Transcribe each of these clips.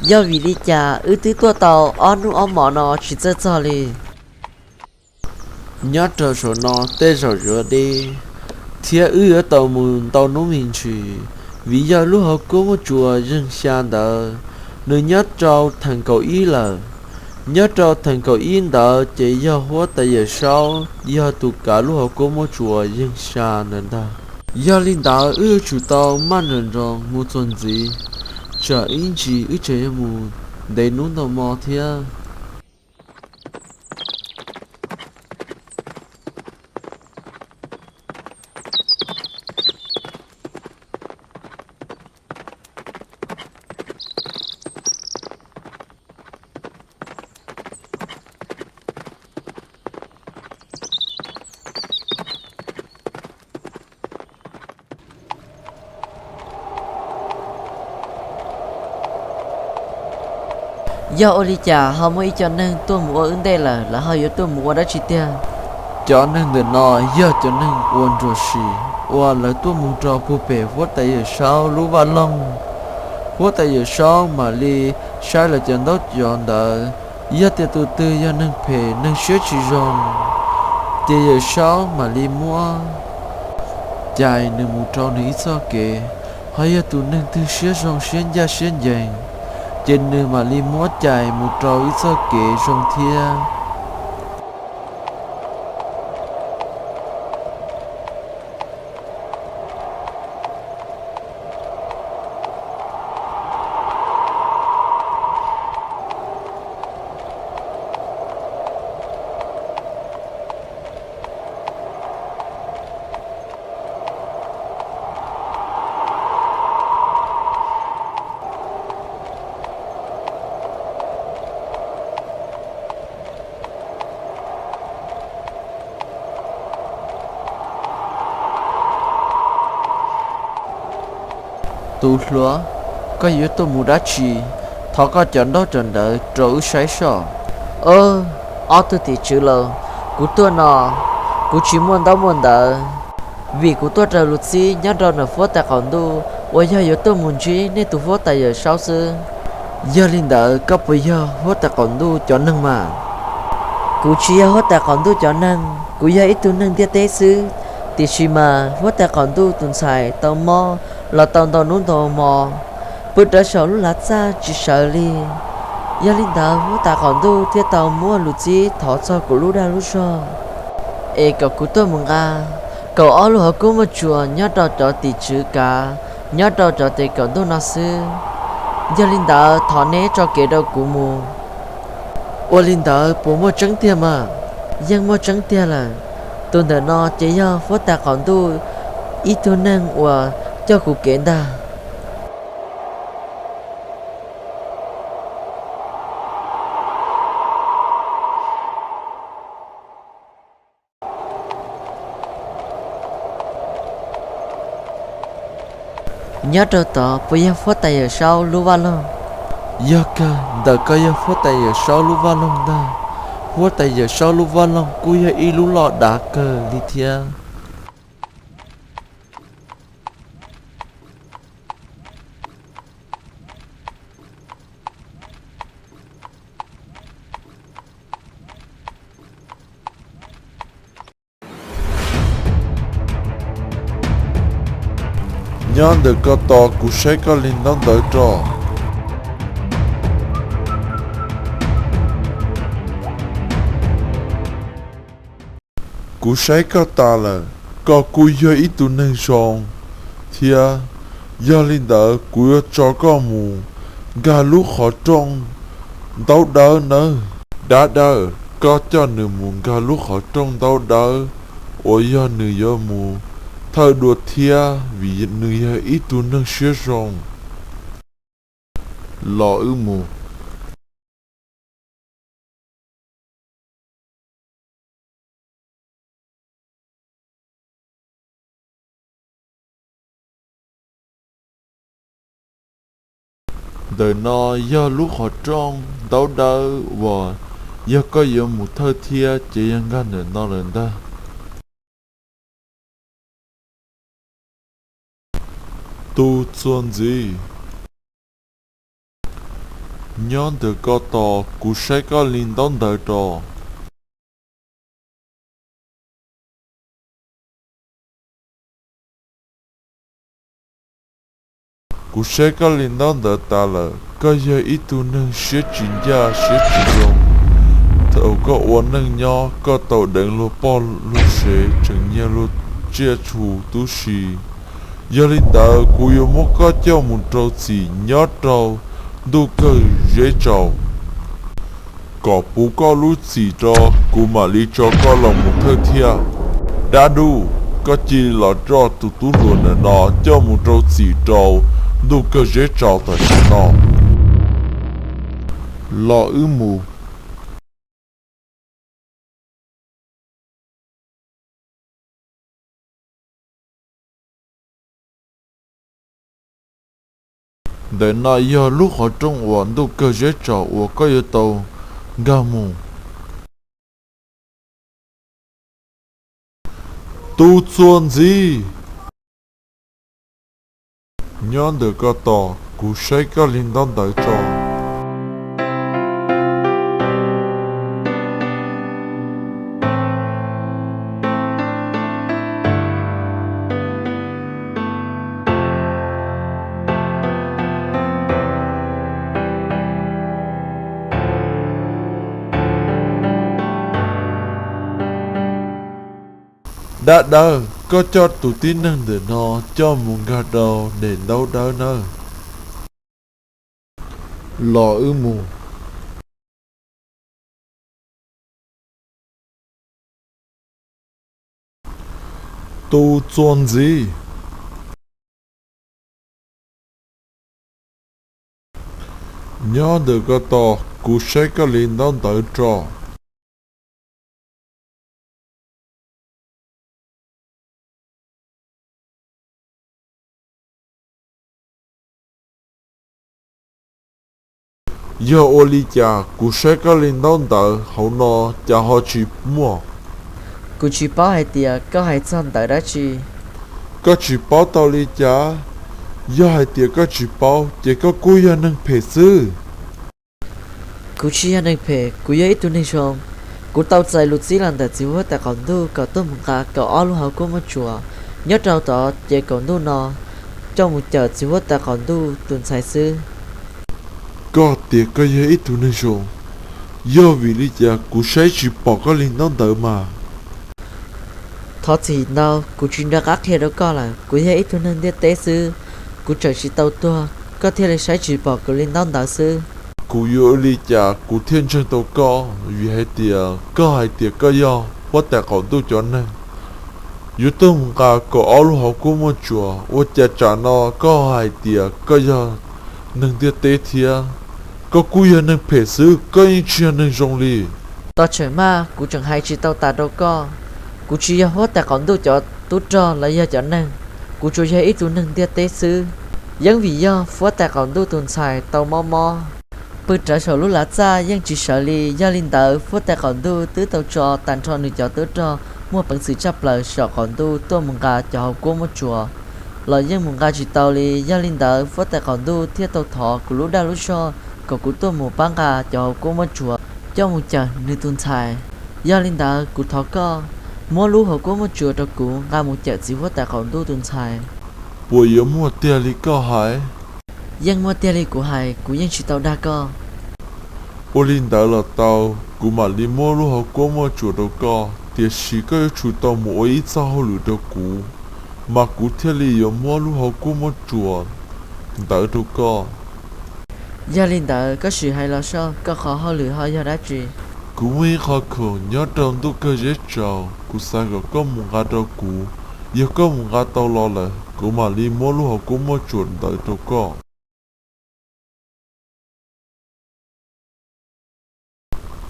Yog vim li cas wb twb tuaj tau ob hnub ob hmos no tsis txawj txog li? Nyob rau saum no tej zaum yuav deb, thiab wb yuav tau mus ntau hnub me ntsis, vim yog lub hauv kuab muaj tsuas yeeg xya ntawd, nws nyob rau theem kaum ib lawm. Nyob rau theem kaum ib ntawd ces yog huab tais Yawm Saub yog tus kav lub hauv kuab muaj tsuas yeeg xya ntawd ntag. Yog li ntawd wb yuav tsum tau maj nroos nroos mus txuas ntxiv, tsam ib ntsis wb tseem yuav mus ntev hnub ntau hmo thiab. Yog ua li cas ho muaj ib co neeg tuaj mus ua wb ntej lawm, lawv ho yuav tuaj mus ua dab tsi tiag? Cov neeg ntawm no yog cov neeg uas nruam sim uas lawv tuaj mus rau puag pem huab tais Yawm Saub lub vaj loog. Huab tais Yawm Saub mam li saib lawv cov ntaub cov ntawv, yog tias tus twg yog neeg phem neeg siab tsis zoo, ces Yawm Saub mam li muab cais nws mus rau nws ib txoj kev. Ho yog tus neeg twg siab zoo siab ncaj siab ncees, ces nws mam li muab cais mus rau ib txoj kev zoo thiab. Tus hluas, koj yuav tuaj mus dab tsi? Thov koj cov ntaub cov ntawv rau wb saib soj. Ob tug tim tswv laus, kuv tuaj no, kuv tsis muaj ntaub muaj ntawv, vim kuv tuaj raws lus txib nyob rau ntawm huab tais qaum ntuj uas yog yuav tuaj mus ntsib nej tus huab tais Yawm Saub xwb. Yog li ntawd koj puas yog huab tais qaum ntuj cov neeg mas? Kuv tsis yog huab tais qaum ntuj cov neeg, kuv yog ib tug neeg ntiaj teb xwb. Tiam sis mas huab tais qaum ntuj tus ntxhais tau mob los tau ntau hnub ntau hmo, pw rawv saum lub lav txaj tsis sawv li. Yog li ntawd huab tais qaum ntuj thiaj tau muaj lus txib thov txog kuv lub dag lub zog, es kom kuv tuaj mus nqa kaum ob lub hauv kuab muaj tsuas nyob rau cov tim tswv kav nyob rau cov tes kaum ntuj no xwb. Yog li ntawd thov neb tso kev rau kuv mus. Ua li ntawd puas muaj tseeb tiag mas? Yeej muaj tseeb tiag lawm. Tus ntawm no ces yog huab tais qaum ntuj ib tug neeg uas coj kuv kev ntag. Nyob rau tod puas yog huab tais Yawm Saub lub vaj loog? Yog kawg, ntawm ko yog huab tais Yawm Saub lub vaj loog ntag. Huab tais Yawm Saub lub vaj loog kuj yog ib lub loj dav kawg li thiab. Nyob ntawm ko tos kuv saib koj li ntaub ntawv rau. Kuv saib koj tas lawm, koj kuj yog ib tug neeg zoo thiab. Yog li ntawd kuv yuav tso koj mus nkag lub qhov rooj ntaub dawb nawb. Dav dawb, koj coj nws mus nkag lub qhov rooj ntaub dawb uas yog nws yuav mus thawj dua thiab, vim nws yog ib tug neeg siab zoo. Los wb mus. Ntawm no yog lub qhov rooj ntaub dawb uas yog koj yuav mus thawj thiab ces yog nkag ntawm no lawm ntag. Tus txuas ntxiv. Nyob ntawm koj tos, kuv saib koj li ntaub ntawv tso. Kuv saib koj li ntaub ntawv tas lawm, koj yog ib tug neeg siab tsis ncaj siab tsis zoo. Thaum koj ua neej nyob, koj tau deev luag poj luag sev, tseem nyiag luag tsiaj txhu tub si. Yog li ntawd, kuv yuav muab koj coj mus rau txim nyob rau ntuj kawg zeb tsaus. Kom puv koj lub txim rau, kuv mam li tso koj los mus thawj thiab. Dab Duj, koj cia li los coj tus tub hluas ntawm no coj mus rau txim rau ntuj kawg zeb tsaus tam sim no. Los wb mus. Ntawm no yog lub qhov rooj uas ntuj kawg zeb tsaus uas koj yuav tau nkag mus. Tus txuas ntxiv! Nyob ntawm koj tos, kuv saib koj li ntaub ntawv tso. Dab Dawb, koj coj tus tib neeg ntawm no coj mus nkag rau daim ntaub dawb nawb. Los wb mus. Tus txuas ntxiv! Nyob ntawm koj tos, kuv saib koj li ntaub ntawv tso. Yog ua li cas kuv saib koj li ntaub ntawv hauv no cas ho tsis muaj? Kuv tsis paub hais tias koj hais txog ntawv dab tsi. Koj tsis paub tau li cas? Yog hais tias koj tsis paub ces koj kuj yog neeg phem xwb. Kuv tsis yog neeg phem, kuv yog ib tug neeg zoo. Kuv tau txais lus txib los ntawm txiv huab tais qaum ntuj kom tuaj mus nqa kaum ob lub hauv kuab muaj tsuas nyob rau tod ces kaum ntuj no coj mus cawm txiv huab tais qaum ntuj tus ntxhais xwb. Koj tias koj yog ib tug neeg zoo, yog vim li cas kuv saib tsis pom koj li ntaub ntawv mas? Thov txim ntau, kuv tsis nco qab qhia rau koj lawm, kuv yog ib tug neeg ntiaj teb xwb, kuv tseem tsis tau tuag, koj thiaj li saib tsis pom kuv li ntaub ntawv xwb. Kuv yuav ua li cas kuv thiaj ntseeg tau koj, vim hais tias koj hais tias koj yog huab tais qaum ntuj cov neeg yuav tuaj mus nqa kaum ob lub hauv kuab muaj tsuas, ua cas tsam no koj hais tias koj yog neeg ntiaj teb thiab? Koj kuj yog neeg phem xwb, koj yeej tsis yog neeg zoo li. Tos tseem maj, kuv tseem hais tsis tau tas rau koj. Kuv tsis yog huab tais qaum ntuj cov tub rog los yog cov neeg, kuv tsuas yog ib tug neeg ntiaj teb xwb. Yeej vim yog huab tais qaum ntuj tus ntxhais tau mob mob, pw rawv saum lub lav txaj yeej tsis sawv li. Yog li ntawd huab tais qaum ntuj twb tau tso tag nrho nws cov tub rog muaj peev xwm tshaj plaws saum qaum ntuj tuaj mus nqa cov hauv kuab muaj tsuas, los yeej mus nqa tsis tau li. Yog li ntawd huab tais qaum ntuj thiaj tau thov kuv lub dag lub zog kom kuv tuaj mus pab nqa cov hauv kuab muaj tsuas coj mus cawm nws tus ntxhais. Yog li ntawd kuv thov koj muab lub hauv kuab muaj tsuas rau kuv nqa mus cawm txiv huab tais qaum ntuj tus ntxhais. Puas yuav muaj tiag li koj hais? Yeej muaj tiag li kuv hais, kuv yeej tsis tau dag koj. Ua li ntawd los tau, kuv mam li muab lub hauv kuab muaj tsuas rau koj, tiam sis koj yuav tsum tau mus ua ib txoj hauj lwm rau kuv, mas kuv thiaj li yuav muab lub hauv kuab muaj tsuas ntawd rau koj. Yog li ntawd koj sim hais los soj, koj qhov hauj lwm ho yog dab tsi? Kuv muaj ib qho khoom nyob rau ntuj kawg zeb tsaus, kuv xav kom koj mus nqa rau kuv. Yog koj mus nqa tau los lawm, kuv mam li muab lub hauv kuab muaj tsuas ntawd rau koj.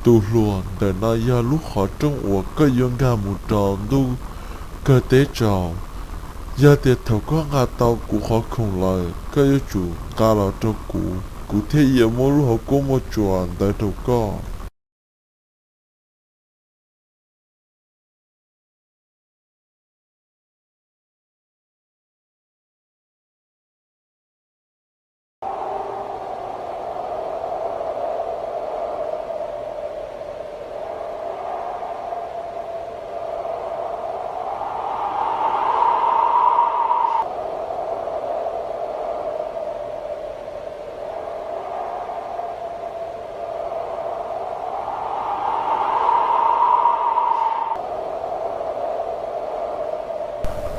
Tus hluas, ntawm no yog lub qhov rooj uas koj yuav nkag mus rau ntuj kawg teb tsaus. Yog tias thaum koj nqa tau kuv qhov khoom lawm, koj yuav tsum nqa los rau kuv, kuv thiaj yuav muab lub hauv kuab muaj tsuas ntawd rau koj.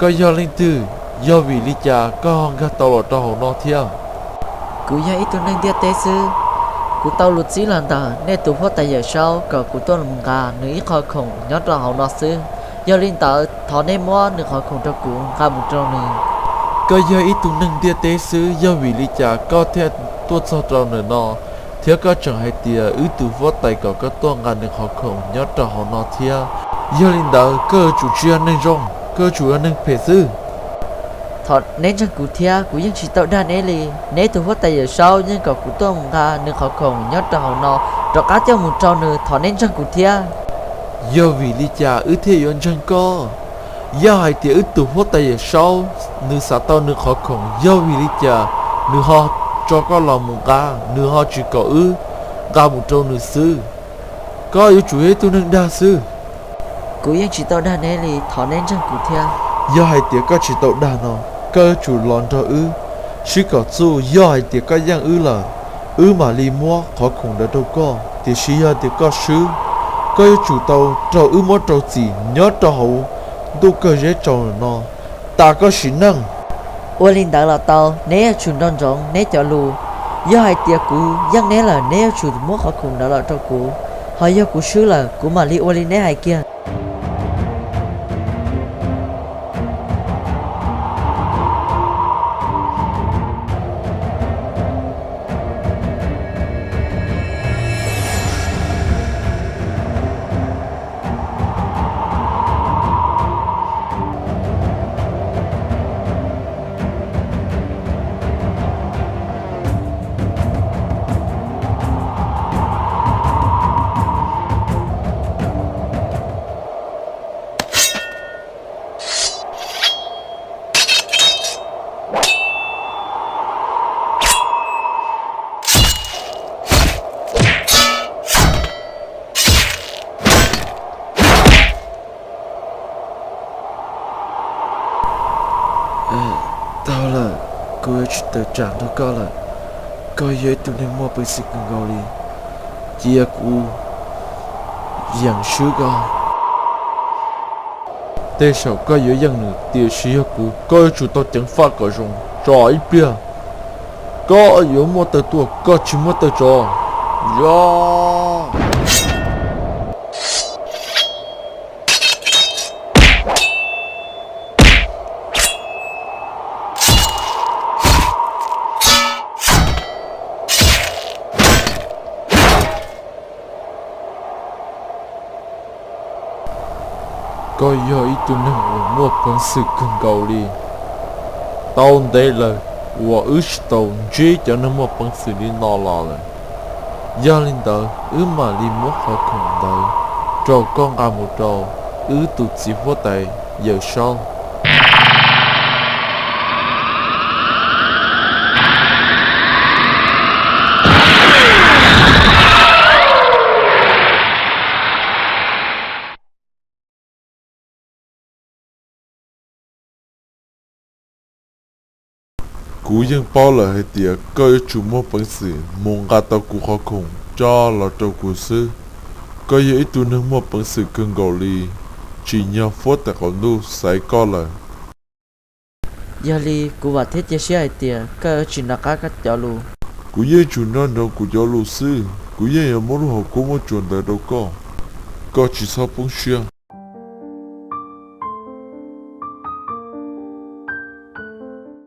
Koj yog leej twg? Yog vim li cas koj ho nkag tau los rau hauv no thiab? Kuv yog ib tug neeg ntiaj teb xwb. Kuv tau lus txib los ntawm nej tus huab tais Yawm Saub kom kuv tuaj mus nqa nws ib qho khoom nyob rau hauv no xwb. Yog li ntawd thov neb muab nws qhov khoom rau kuv nqa mus rau nws. Koj yog ib tug neeg ntiaj teb xwb, yog vim li cas koj thiaj tuaj txog rau ntawm no, thiab koj tseem hais tias wb tus huab tais kom koj tuaj nqa nws qhov khoom nyob rau hauv no thiab? Yog li ntawd koj yuav tsum tsis yog neeg zoo, koj yuav tsum yog neeg phem xwb. Thov neb ntseeg kuv thiab, kuv yeej tsis tau dag neb li. Neb tus huab tais Yawm Saub yeej kom kuv tuaj mus nqa nws qhov khoom nyob rau hauv no rov qab coj mus rau nws, thov neb ntseeg kuv thiab. Yog vim li cas wb thiaj yuav ntseeg koj? Yog hais tias wb tus huab tais Yawm Saub nws xav tau nws qhov khoom, yog vim li cas nws ho tso koj los mus nqa, nws ho tsis kom wb nqa mus rau nws xwb? Koj yuav tsum yog ib tug neeg dag xwb. Kuv yeej tsis tau dag neb li, thov neb ntseeg kuv thiab. Yog hais tias koj tsis tau dag no, koj yuav tsum los nrog wb sib kom txuj. Yog hais tias koj yeej wb lawm, wb mam li muab qhov khoom ntawd rau koj, tiam sis yog tias koj swb, koj yuav tsum tau raug wb muab rau txim nyob rau hauv ntuj kawg zeb tsaus no tas koj sim neej. Ua li ntawd los tau, neb yuav tsum nco ntsoov neb cov lus. Yog hais tias kuv yeej neb lawm, neb yuav tsum muab qhov khoom ntawd los rau kuv, ho yog kuv swb lawm kuv mam li ua li neb hais kiag. Tau lawm, kuv yuav tsis tawm tsam nrog koj lawm. Koj yog ib tug neeg muaj peev xwm kawg nkaus li, cia kuv yeem swb koj. Tej zaum koj yuav yeej nws, tiam sis yog kuv, koj yuav tsum tau ceev faj kom zoo tso ib pliag. Koj yuav muaj taw tuaj, koj tsis muaj taw tso. Yog Koj yog ib tug neeg uas muaj peev xwm kawg nkaus li. Tau ntev lawm uas wb tsis tau ntsib cov neeg muaj peev xwm li no los lawm. Yog li ntawd wb mam li muab qhov khoom ntawd rau koj nqa mus rau wb tus txiv huab tais Yawm Saub. Kuv yeej paub lawm hais tias koj yuav tsum muaj peev xwm mus nqa tau kuv qhov khoom coj los rau kuv xwb. Koj yog ib tug neeg muaj peev xwm kawg nkaus li, tsim nyog huab tais qaum ntuj xaiv koj lawm. Yog li kuv vam thiab cia siab hais tias koj yuav tsis nco qab koj cov lus. Kuv yeej tsuas nco ntsoov kuv cov lus xwb, kuv yeej yuav muab lub hauv kuab muaj tsuas ntawd rau koj. Koj tsis txhob poob siab,